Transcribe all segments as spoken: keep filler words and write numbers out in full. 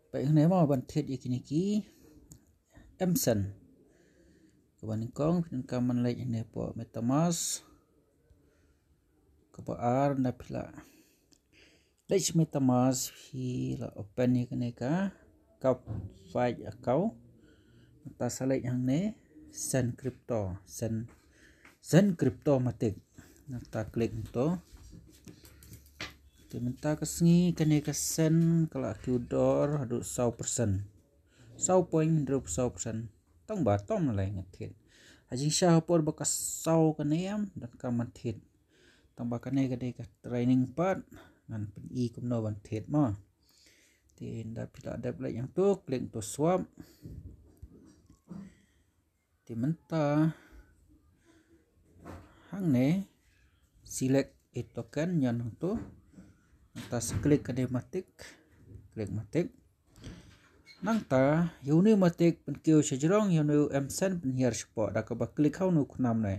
Peit hangne mo ban thied ïa kine ki M SAN. Kaba nyngkong phin ïoh ban leit hangne hapoh MetaMask. Kaba ar, nda phi la leit sha MetaMask, phi la open ïa kane ka, ka file account. Nangta sa leit hangne send crypto, send, send crypto matic. Nangta click hangto. Te mynta ka sngi kane ka SAN ka la kiew dor haduh saw percent. Saw point hynriewphew saw percent. Tang ba tam lei ngan thied. Ha jingshisha ha por ba ka saw kane em, donkam ban thied. Tang ba kane ka dei ka training pat, ngan pyni kumno ban thied mo. Te nda phi la dep leit hangto, click hangto swap. Te mynta hangne select a token, ñion hangto. Nangta sa click kane matic, click matic. Nangta ïa une matic pynkiew sha jrong, ïa une u M SAN pynhiar shapoh da kaba click ha une u khnam ne.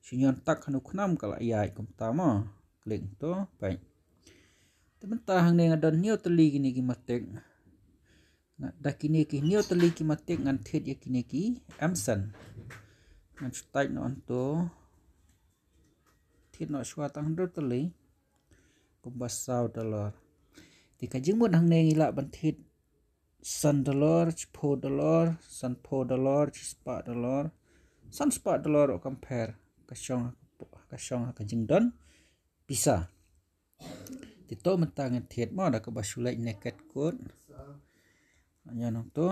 Shu ñion tak ha une u khnam ka la ïaid kumta mo. Click hangto, peit. Te mynta hangne nga don hynñiew tylli kine ki matic. Nga, da kine ki hynñiew tylli ki matic ngan thied ïa kine ki M SAN. Ngan shu type noh hangto. Thied noh shuwa tang hynriew tylli. Kumba saw dollar. Te ka jingmut hangne ngi lah ban thied san dollar, shiphew dollar, sanphew dollar, shispah dollar, sanspah dollar, oh, compare. Ka shong, ka shong ha ka jingdon pisa. Te to mynta ngan thied mo da kaba shu leit naked code. Ñion hangto.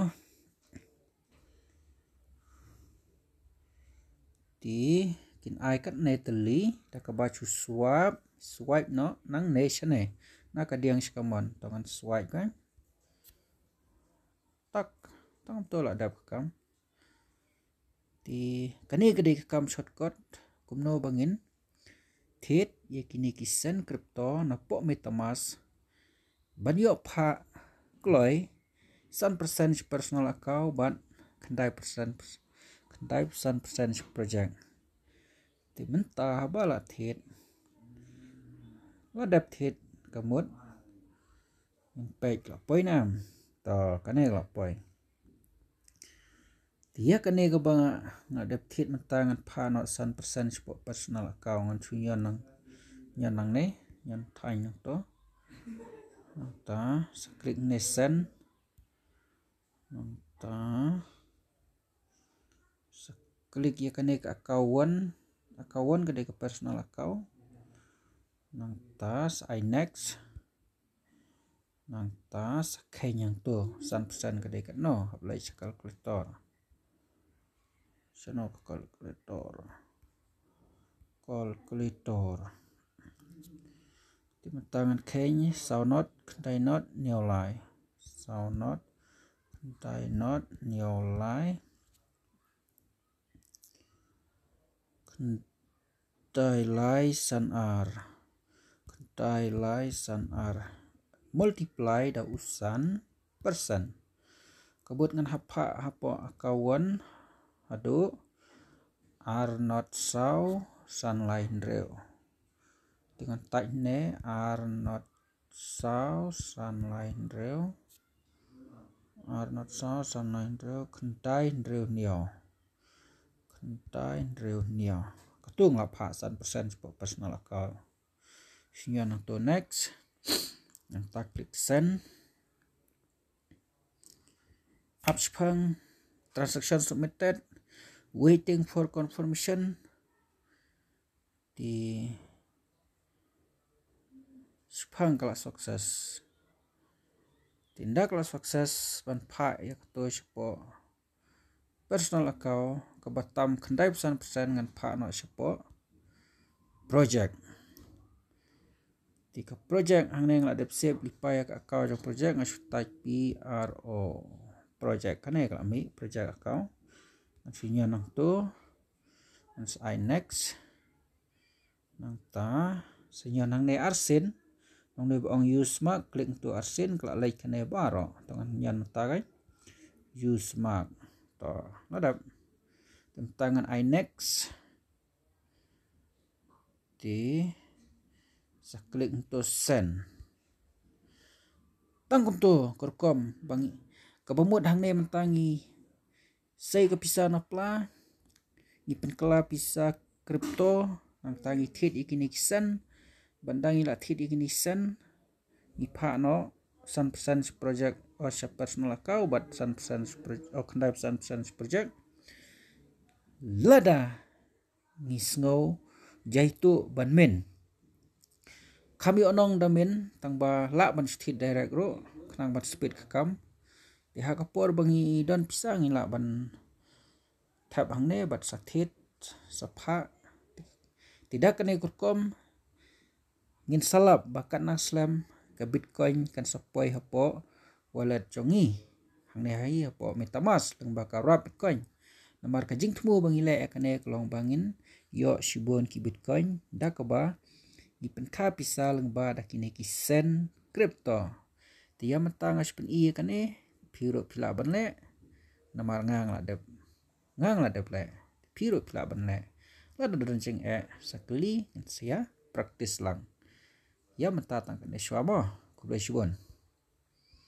Te kin ai katne tylli da kaba shu swipe, swipe noh nangne shane. Na ka diang sha kamon, to ngan swipe ka. Tak, tang to la dep ka kam. Te kane ka dei ka kam shortcut kumno ba ngin thied ïa kine ki send crypto napoh MetaMask ban ïoh phah kloi san percent sha personal account bad khyndai percent, khyndai percent sha project. Te mynta haba la thied, la dep thied ka mut, ngin peit la poi ne em. To kane la poi. Te ïa kane kaba nga, nga dep thied mynta ngan phah noh san percent shapoh personal account, ngan shu ñion nang, ñion nangne, ñion thaiñ nangto. Nangta sa click ne send. Nangta sa click ïa kane ka account one, account one ka dei ka personal account. Nangta sa ai next. Nangta sa kheiñ hangto, san percent ka dei katno, hap leit sha calculator. Shano ka calculator? Calculator. Te mynta ngan kheiñ saw not, khyndai not, hynñiew lai. Saw not, khyndai not, hynñiew lai. Khyndai lai san ar. Khyndai lai san ar. Multiply da u san percent. Ka mut ngan hap phah hapoh account one haduh ar not saw san lai hynriew. Te ngan type ne ar not saw san lai hynriew. Ar not saw san lai hynriew, khyndai hynriew hynñiew. Khyndai hynriew hynñiew. Katu nga la phah san percent shapoh personal account. Shu ñion hangto next. Nangta click send. Ap shipang, transaction submitted, waiting for confirmation. Te shipang ka la success. Te ynda ka la success ban phah ïa kato shapoh personal account, kaba tam khyndai percent ngan phah noh shapoh project. Te ka project hangne nga la dep save lypa ïa ka account jong project, nga shu type P R O. Project kane ka la mih project account. Ngan shu ñion nangto. Ngan sa ai next. Nangta sa ñion hangne arsien. Nangne ba ong use mark, click hangto arsien, ka la leit kane baroh. To ngan ñion mynta ka use mark. To la dep. Te mynta ngan ai next. Te sa click hangto send. Tang kumto ka rukom ba ngi, kaba mut hangne mynta ngi sei ka pisa na pla, ngi pynkylla pisa crypto, nangta ngi thied ïa kine ki sen, ban da ngi la thied ïa kine ki sen, ngi phah noh san percent sha project, o sha personal account, bad san percent sha project, o khyndai percent, san percent sha project. Lada ngi sngew jaituh ban min. Kham ïoh nong da min, tang ba lah ban thied direct ruh, khnang ban speed ka kam. Te ha ka por ba ngi don pisa ngi lah ban thep hangne bad sa thied, sa phah. Te da kane ka rukom, ngin sa lap ba katno slem ka Bitcoin kan sa poi hapoh wallet jong ngi. Hangne hi hapoh MetaMask lyngba ka wrap Bitcoin. Namar ka jingthmu ba ngi leh ïa kane ka long ba ngin ïoh shibun ki Bitcoin da kaba ngi pynkha pisa lyngba da kine ki sen crypto. Te ïa mynta nga shu pyni ïa kane, phi ruh phi lah ban leh. Namar nga nga la dep, nga nga la dep leh. Phi ruh phi lah ban leh. Lada don jingeh sa kylli, ngin sa ïa practice lang. Ïa mynta tang kane shuwa mo. Khublei shibun.